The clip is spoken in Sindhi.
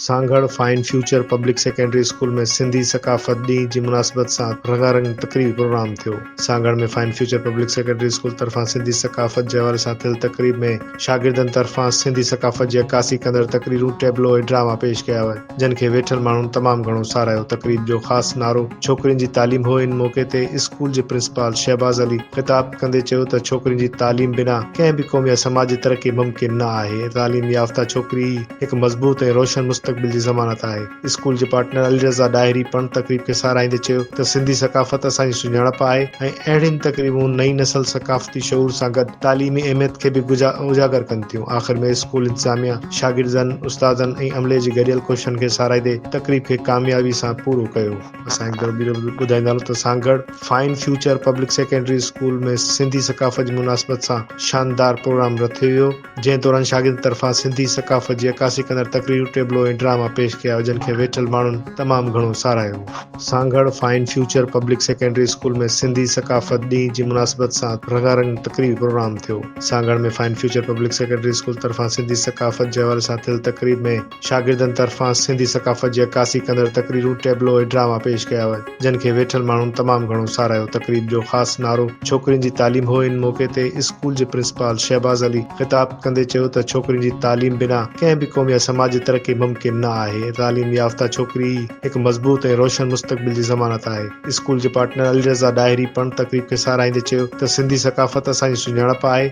Sanghar fine future public secondary school ۾ Sindhi ثقافت ڏينهن جي مناسبت سان رنگارنگ تقريبي پروگرام ٿيو. Sanghar ۾ fine future public secondary school طرفان سنڌي ثقافت جي حوالي سان ٿيل تقريب ۾ شاگردن طرفان سنڌي ثقافت جي عڪاسي ڪندڙ تقريرون، ٽيبلو ۽ ڊراما پيش ڪيا ويا، جن کي ويٺل ماڻهن تمام گهڻو ساراهيو. تقريب جو خاص نعرو ڇوڪرين جي تعليم هو. ان موقعي تي اسڪول جي پرنسپال شهباز علي خطاب ڪندي چيو ته ڇوڪرين جي تعليم بنا ڪنهن به قوم يا سماج جي ترقي ممڪن نه آهي، تعليم يافته ڇوڪري ئي هڪ مضبوط ۽ روشن مستقبل جي ضمانت آهي. اسڪول جي پارٽنر علي رضا ڏاهري پڻ تقريب کي ساراهيندي چيو ته سنڌي ثقافت اسان جي سڃاڻپ آهي ۽ اهڙين تقريبون نئين نسل ثقافتي شعور سان گڏ تعليمي اهميت کي به اجاگر ڪن ٿيون. آخر ۾ اسڪول انتظاميا، شاگردن، استادن ۽ عملي جي گڏيل ڪوششن کي ساراهيندي تقريب کي ڪاميابي سان پورو ڪيو. اسان هڪ ڀيرو ٻيهر ٻڌائيندا هلون ته Sanghar fine future public secondary school ۾ Sindhi ثقافت جي مناسبت سان شاندار پروگرام رٿيو ويو، جنهن دوران شاگردن طرفان سنڌي ثقافت جي عڪاسي ڪندڙ تقريرون، ٽيبلو ۽ ڊراما پيش ڪيا ويا، جن کي ويٺل ماڻهن تمام گهڻو ساراهيو. Sanghar fine future public secondary school ۾ Sindhi ثقافت ڏينهن جي مناسبت سان رنگارنگ تقريبي پروگرام ٿيو. Sanghar ۾ fine future public secondary school طرفان سنڌي ثقافت جي حوالي سان ٿيل تقريب ۾ شاگردن طرفان سنڌي ثقافت جي عڪاسي ڪندڙ تقريرون، ٽيبلو ۽ ڊراما پيش ڪيا ويا، جن کي ويٺل ماڻهن تمام گهڻو ساراهيو. تقريب جو خاص نعرو ڇوڪرين جي تعليم هو. ان موقعي تي اسڪول جي پرنسپال شهباز علي خطاب ڪندي چيو ته ڇوڪرين جي تعليم بنا ڪنهن به قوم يا سماج جي ترقي ممڪن نه آهي، تعليم يافته ڇوڪري ئي هڪ مضبوط ۽ روشن مستقبل جي ضمانت آهي. اسڪول جي پارٽنر علي رضا ڏاهري پڻ تقريب کي ساراهيندي چيو ته سنڌي ثقافت اسان جي سڃاڻپ آهي.